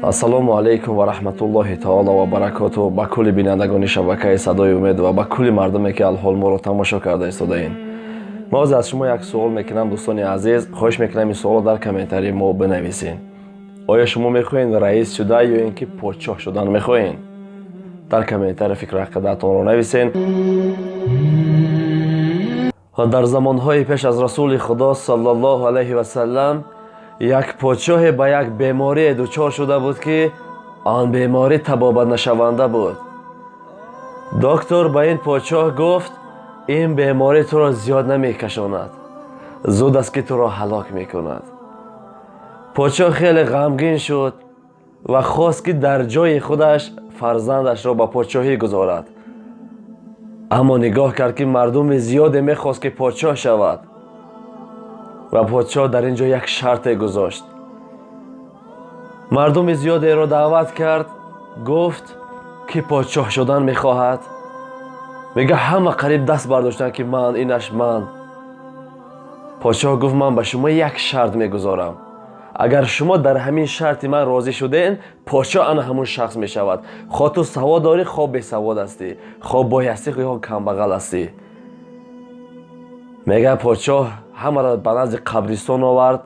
Ассалому алайкум ва раҳматуллоҳи таоло ва баракоту ба кулли бинандагони шабакаи «Садои умед» ва ба кулли мардуме, ки алҳол моро тамошо карда истодаед. Ма ҳозир аз шумо як суол мекунам, дӯстони азиз. Хоҳиш мекунам, ин суолро дар комментарии мо бинависед. Оё шумо мехоҳед раис шуда ё ин ки подшоҳ шудан мехоҳед? Дар комментария фикру ақидаатонро нависен. Дар замонҳои пеш аз Расули Худо саллаллоҳу алайҳи васалам як подшоҳе ба як беморие дучор шуда буд, ки он беморӣ табобатнашаванда буд. Доктор ба ин подшоҳ гуфт: «Ин беморӣ туро зиёд намекашонад, зуд аст, ки туро ҳалок мекунад». Подшоҳ хеле ғамгин шуд ва хост, ки дар ҷои худаш фарзандашро ба подшоҳӣ гузорад. Аммо нигоҳ кард, ки мардуми зиёде мехост, ки подшоҳ шавад, ва подшоҳ дар ин ҷо як шарте гузошт. Мардуми зиёдеро даъват кард, гуфт: «Ки подшоҳ шудан мехоҳад?» Мега, ҳама қариб даст бардоштанд, ки ман, инаш ман. Подшоҳ гуфт: «Ман ба шумо як шарт мегузорам. Агар шумо дар ҳамин шарти ман розӣ шуден, подшоҳ ана ҳамун шахс мешавад, хоҳ ту савод дорӣ, хоҳ бесавод ҳастӣ, хоҳ бой ҳастӣ, хоҳ камбағал ҳастӣ». Мега, подшоҳ ҳамаро ба назди қабристон овард,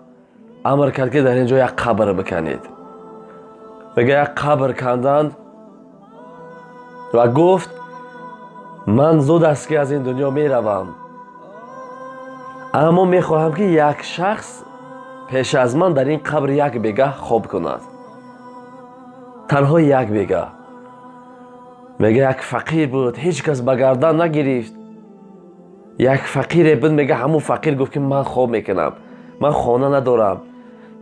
амр кард, ки дар ин ҷо як қабр биканед. Мега, як қабр канданд ва гуфт: «Ман зуд аст, ки аз ин дунё меравам, аммо мехоҳам, ки як шахс пеш аз ман дар ин қабр як бегаҳ хоб кунад, танҳо як бегаҳ». Мега, як фақир буд, ҳеҷ кас ба гардан нагирифт. Як фақире буд. Мега, ҳамун фақир гуфт, ки ман хоб мекунам, ман хона надорам,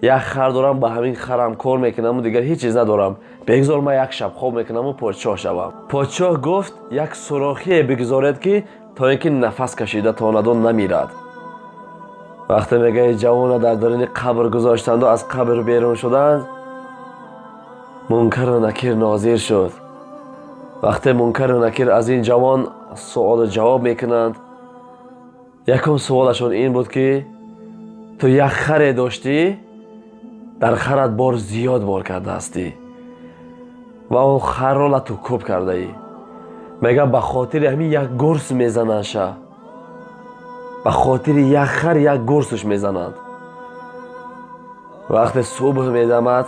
як хар дорам, ба ҳамин харам кор мекунаму дигар ҳеҷ чиз надорам, бегзор ман як шаб хоб мекунаму подшоҳ шавам. Подшоҳ гуфт: «Як сурохие бигузоред, ки то ин ки нафас кашида тонадон намирад». Вақте, мега, ҷавона дар даруни қабр гузоштанду аз қабр берун шуданд, Мункару Накир нозир шуд. Вақте Мункару Накир аз ин ҷавон суолу ҷавоб мекунанд, якум суолашон ин буд, ки ту як харе доштӣ, дар харат бор зиёд бор кардаҳастӣ ва он харро лату кӯб кардаӣ. Мега, ба хотири ҳамин як гурс мезананд ша. Ба хотири як хар як гурсуш мезананд. Вақте субҳ медамад,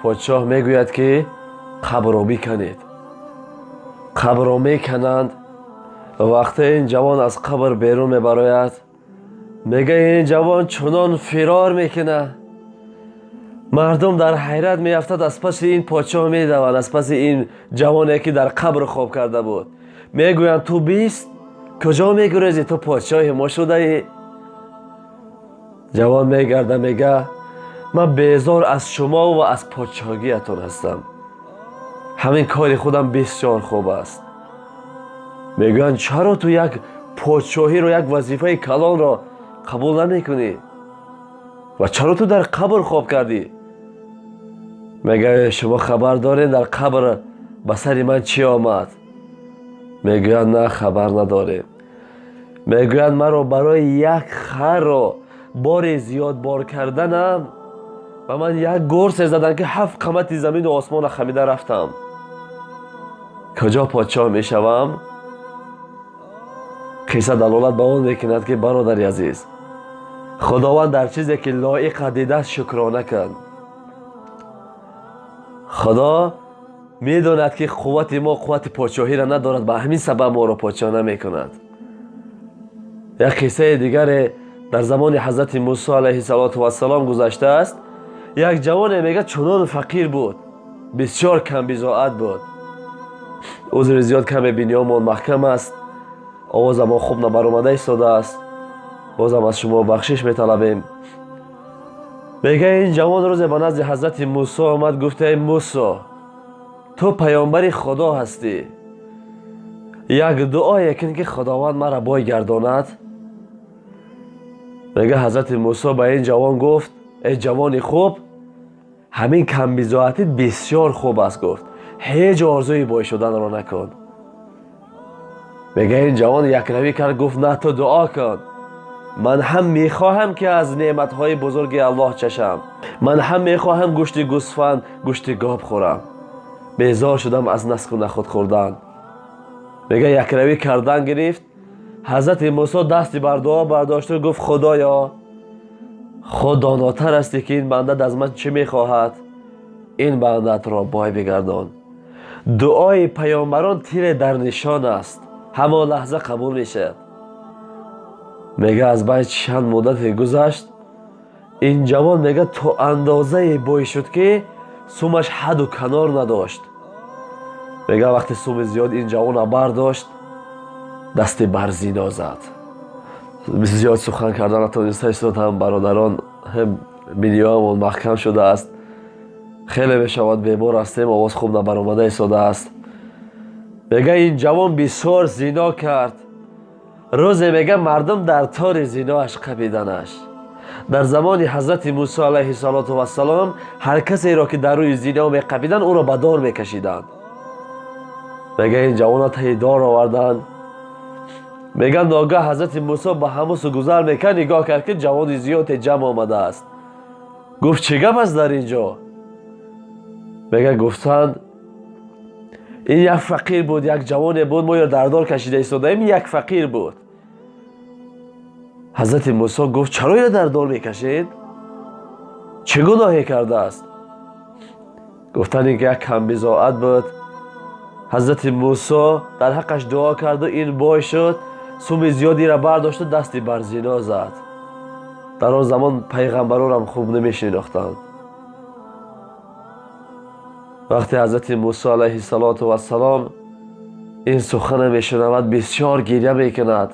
подшоҳ мегӯяд, ки қабрро биканед. Қабрро мекананд. Вақте ин ҷавон аз қабр берун мебарояд, мега, ин ҷавон чунон фирор мекунад, мардум дар ҳайрат меафтад, аз паси ин подшоҳ медаванд, аз паси ин ҷавоне, ки дар қабр хоб карда буд. Мегӯянд: «Ту бист куҷо мегурезӣ? Ту подшоҳи мо шудаӣ». Ҷавон мегарда, мега: «Ман безор аз шумо ва аз подшоҳгиятон ҳастам, ҳамин кори худам бисёр хуб аст». Мегӯянд: «Чаро ту як подшоҳиро, як вазифаи калонро қабул намекунӣ ва чаро ту дар қабр хоб кардӣ?» Мега: «Шумо хабар доред, дар қабр ба сари ман чӣ омад?» Мегӯянд: «На, хабар надорем». Мегӯянд: «Маро барои як харро бори зиёд бор карданам ба ман як гурсе заданд, ки ҳафт қамати замину осмона хамида рафтам. Куҷо подшоҳ мешавам?» Қисса далолат ба он мекунад, ки, бародари азиз, Худованд дар чизе, ки лоиқа дидааст, шукрона кун. Худо медонад, ки қуввати мо қуввати подшоҳиро надорад, ба ҳамин сабаб моро подшоҳ намекунад. Як қиссаи дигаре дар замони ҳазрати Мусо алайҳиссалоту вассалом гузаштааст. Як ҷавоне, мега, чунон фақир буд, бисёр камбизоат буд. Узри зиёд, каме биниёмон маҳкам аст, овозамон хуб набаромада истодааст, бозам аз шумо бахшиш металабем. Мега, ин ҷавон рӯзе ба назди ҳазрати Мусо омад, гуфт: «Эй Мусо, ту паёмбари Худо ҳастӣ, як дуое кун, ки Худованд маро бой гардонад». Мега, ҳазрати Мусо ба ин ҷавон гуфт: «Эй ҷавони хуб, ҳамин камбизоатит бисёр хуб аст», гуфт, «ҳеҷ орзуи бой шуданро накун». Мега, ин ҷавон якравӣ кард, гуфт: «На, ту дуо кун». Ман ҳам мехоҳам, ки аз неъматҳои бузурги Аллоҳ чашам. Ман ҳам мехоҳам гӯшти гӯсфанд, гӯшти гов хӯрам. Безор шудам аз наску нахуд хӯрдан. Мега, якравӣ кардан гирифт. Ҳазрати Мусо дасти бар дуо бардошту гуфт: «Худоё, худ донотар ҳастӣ, ки ин бандат аз ман чӣ мехоҳад. Ин бандатро бой бигардон». Дуои паёмбарон тире дар нишон аст, ҳамон лаҳза қабул мешавад. Мега, аз байн чанд муддате гузашт. Ин ҷавон, мега, то андозае бой шуд, ки сумаш ҳадду канор надошт. Мега, вақте суми зиёд ин ҷавона бардошт, дасти бар зино зад. Зиёд сухан кардан натониста истодам, бародарон, биниёамон маҳкам шудааст, хеле мешавад, бемор ҳастем, овоз хуб набаромада истодааст. Мега, ин ҷавон бисёр зино кард. Рӯзе, мега, мардум дар тори зиноаш қапиданаш. Дар замони ҳазрати Мусо алайҳиссалоту вассалом ҳар касеро, ки дар рӯи зино меқапиданд, ӯро ба дор мекашиданд. Мега, ин ҷавона таи дор оварданд. Мега, ногаҳ ҳазрати Мусо ба ҳамон су гузар мекард, нигоҳ кард, ки ҷавони зиёде ҷамъ омадааст. Гуфт: «Чӣ гап аст дар ин ҷо?» Мега, гуфтанд: «Ин як фақир буд, як ҷавоне буд, мо ё дар дор кашида истодаем, як фақир буд». Ҳазрати Мусо гуфт: «Чаро иро дар дор мекашед? Чӣ гуноҳе кардааст?» Гуфтанд, ин ки як камбизоат буд. Ҳазрати Мусо дар ҳаққаш дуо карду ин бой шуд, суми зиёдеро бардошту дасти бар зино зад. Дар он замон пайғамбаронам хуб намешинохтанд. Вақте ҳазрати Мусо алайҳиссалоту вассалом ин сухана мешунавад, бисёр гиря мекунад.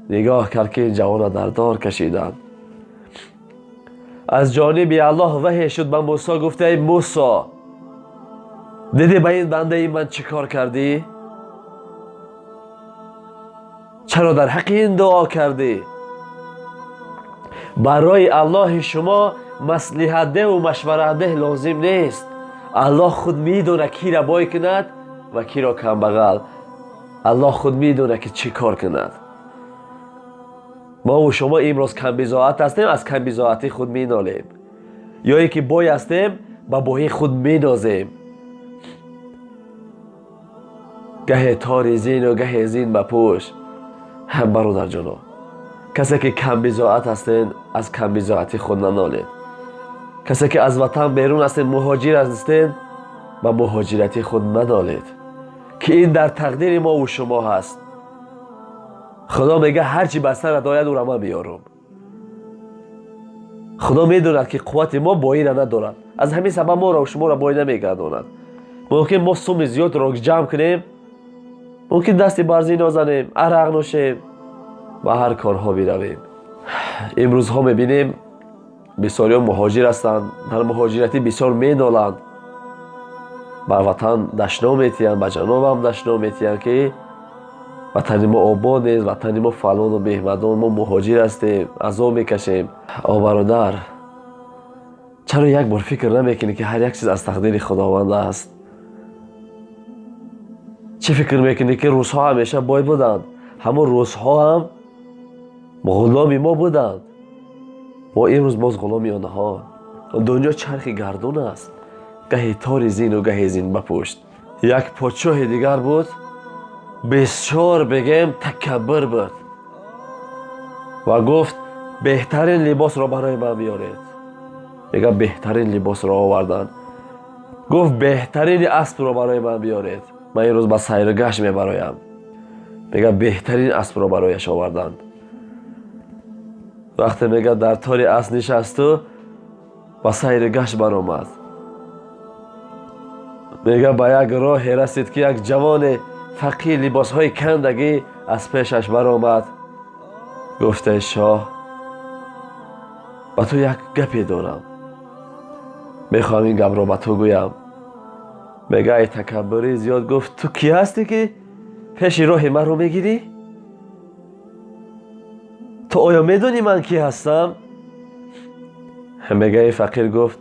Нигоҳ кард, ки ин ҷавона дар дор кашиданд. Аз ҷониби Аллоҳ ваҳй шуд ба Мусо, гуфта: «Эй Мусо, дидӣ, ба ин бандаи ман чӣ кор кардӣ? Чаро дар ҳаққи ин дуо кардӣ? Барои Аллоҳи шумо маслиҳатдеҳу машваратдеҳ лозим нест. Аллоҳ худ медонад, киро бой кунад ва киро камбағал. Аллоҳ худ медонад, ки чӣ кор кунад. Мову шумо имрӯз камбизоат ҳастем, аз камбизоатӣ худ менолем, ё ин ки бой ҳастем, ба боии худ менозем. Гаҳе тори зину, гаҳе зин ба пӯш». Ҳам бародарҷоно, касе ки камбизоат ҳастен, аз камбизоатӣ худ нанолед. Касе ки аз ватан берун ҳастен, муҳоҷир ҳастен, ба муҳоҷирати худ нанолед, ки ин дар тақдири мову шумо ҳаст. Худо мега: «Ҳар чӣ ба сарат ояд, ӯра ман меёрам». Худо медонад, ки қуввати мо боира надорад, аз ҳамин сабаб моро, шуморо бой намегардонад. Мумкин мо суми зиёдро ҷамъ кунем, мумкин дасти бар зино занем, арақ нӯшем, ба ҳар корҳо биравем. Имрӯзҳо мебинем, бисёриҳо муҳоҷир ҳастанд, дар муҳоҷиратӣ бисёр меноланд, ба ватан дашном метиҳанд, ба ҷанобам дашном метиҳанд, ки ватани мо обод нест, ватани мо фалону беҳмадон, мо муҳоҷир ҳастем, азоб мекашем. О бародар, чаро як бор фикр намекунӣ, ки ҳар як чиз аз тақдири Худованд аст? Чӣ фикр мекунӣ, ки русҳо ҳамеша бой буданд? Ҳамон русҳо ҳам ғуломи мо буданд, мо имрӯз боз ғуломи онҳо. Дунё чархи гардун аст, гаҳе тори зину, гаҳе зин ба пушт. Як подшоҳи дигар буд, бисёр, бигем, такаббур буд ва гуфт: «Беҳтарин либосро барои ман биёред». Мега, беҳтарин либосро оварданд. Гуфт: «Беҳтарини аспро барои ман биёред, ман имрӯз ба сайру гашт мебароям». Мега, беҳтарин аспро барояш оварданд. Вақте, мега, дар тори асп нишасту ба сайру гашт баромад, мега, ба як роҳе расид, ки як ҷавоне фақир, либосҳои кандагӣ аз пешаш баромад. Гуфте: «Шоҳ, ба ту як гапе дорам, мехоҳам ин гапро ба ту гӯям». Мега, ай такаббурӣ зиёд гуфт: «Ту кӣ ҳастӣ, ки пеши роҳи маро мегирӣ? Ту оё медонӣ, ман кӣ ҳастам?» Мега, ин фақир гуфт: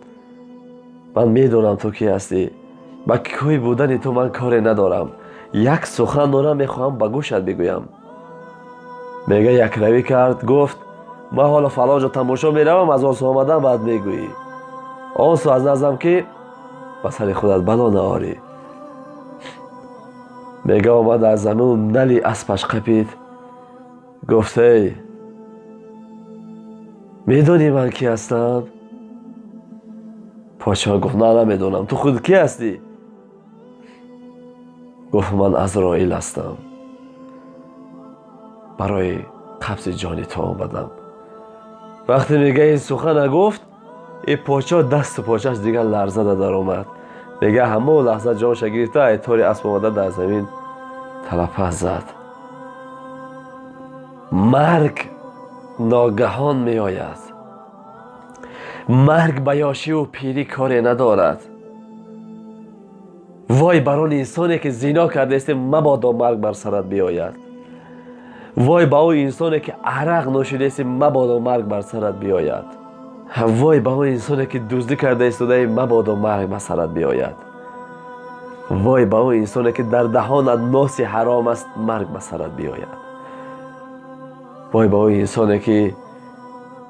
«Ман медонам, ту кӣ ҳастӣ. Ба кӯй будани ту ман коре надорам. Як сухан дорам, мехоҳам ба гӯшат бигӯям». Мега, якравӣ кард, гуфт: Ман ҳоло фалон ҷо тамошо меравам, аз он су омадам, баъд мегӯӣ. Он су аз наздам ки ба сари худат бало наорӣ. Мега омад аз замин нали аспаш қапид, гуфт: эй, медонӣ ман кӣ ҳастам? Подшоҳ гуфт: на, намедонам, ту худ кӣ ҳастӣ? Гуфт: ман Азроил ҳастам, барои қабзи ҷони ту омадам. Вақте мега ин сухана гуфт, и подшоҳ дасту почаш дигар ларзада даромад. Мега ҳамон лаҳза ҷонша гирифта, айтори асп омада дар замин талапа зад. Марг ногаҳон меояд. Марг ба ёшиву пирӣ коре надорад. Вой бар он инсоне ки зино кардаисти, мабодо марг бар сарат биёяд. Вой ба ӯ инсоне ки арақ нӯшидаисти, мабодо марг бар сарат биёяд. Вой ба он инсоне ки дуздӣ карда истодаи, мабодо марг ба сарат биёяд. Вой ба он инсоне ки дар даҳонат носи ҳаром аст, марг ба сарат биёяд. Вой ба он инсоне ки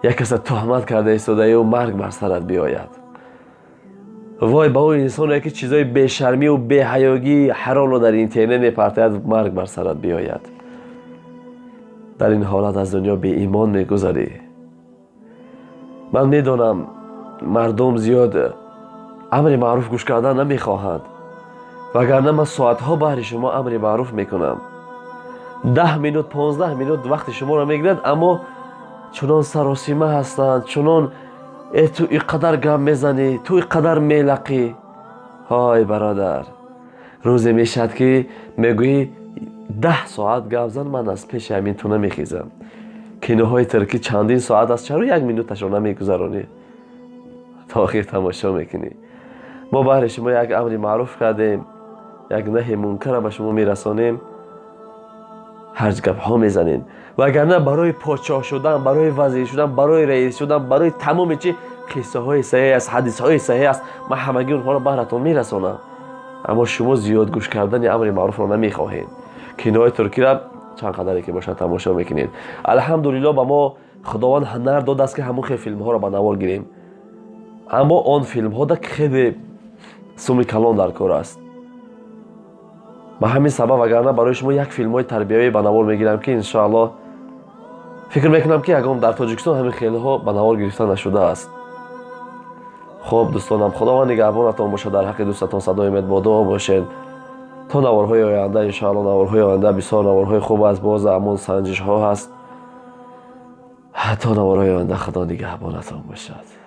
як каса туҳмат карда истодаию, марг бар сарат биёяд. Вой ба он инсоне ки чизои бешармию беҳаёгии ҳаромро дар интернет мепартояд, марг бар сарат биёяд. Дар ин ҳолат аз дунё беимон мегузарӣ. Ман медонам, мардум зиёд амри маъруф гӯш кардан намехоҳанд, вагарна ман соатҳо баҳри шумо амри маъруф мекунам. 10 минут, 15 минут вақти шуморо мегирад, аммо чунон саросима ҳастанд, чунон: э, ту ин қадар гап мезанӣ, ту ин қадар мелақӣ. Ҳой, бародар, рӯзе мешавад ки мегӯӣ: 10 соат гап зан, ман аз пеши ҳамин ту намехезам. Киноҳои туркӣ чандин соат аст, чаро як минуташро намегузаронӣ, то охир тамошо мекунӣ? Мо баҳри шумо як амри маъруф кардем, як наҳи мункарро ба шумо мерасонем, ҳарҷ гапҳо мезанем. Вагарна барои подшоҳ шудан, барои вазир шудан, барои раис шудан, барои тамоми чи қиссаҳои саҳеҳ аст, ҳадисҳои саҳеҳ аст. Ман ҳамагӣ онҳоро баҳратон мерасонам, аммо шумо зиёд гӯш кардани амри маъруфро намехоҳед. Киноҳои туркиро чанд қадаре ки бошад тамошо мекунед. Алҳамдулилло, ба мо Худованд ҳунар додааст, ки ҳамон хел филмҳоро ба навор гирем, аммо он филмҳода хеле суми калон дар кор аст. Ба ҳамин сабаб, вагарна барои шумо як филмҳои тарбиявӣ ба навор мегирам, ки иншоаллоҳ фикр мекунам, ки ягон дар Тоҷикистон ҳамин хелҳо ба навор гирифта нашудааст. Хуб, дӯстонам, Худованд нигаҳбонатон бошад. Дар ҳаққи дӯстатон садои умед бо дуо бошед то наворҳои оянда, иншоалло. Наворҳои оянда бисёр наворҳои хуб аст, боз ҳамон санҷишҳо ҳаст. То наворҳои оянда, Худо нигаҳбонатон бошад.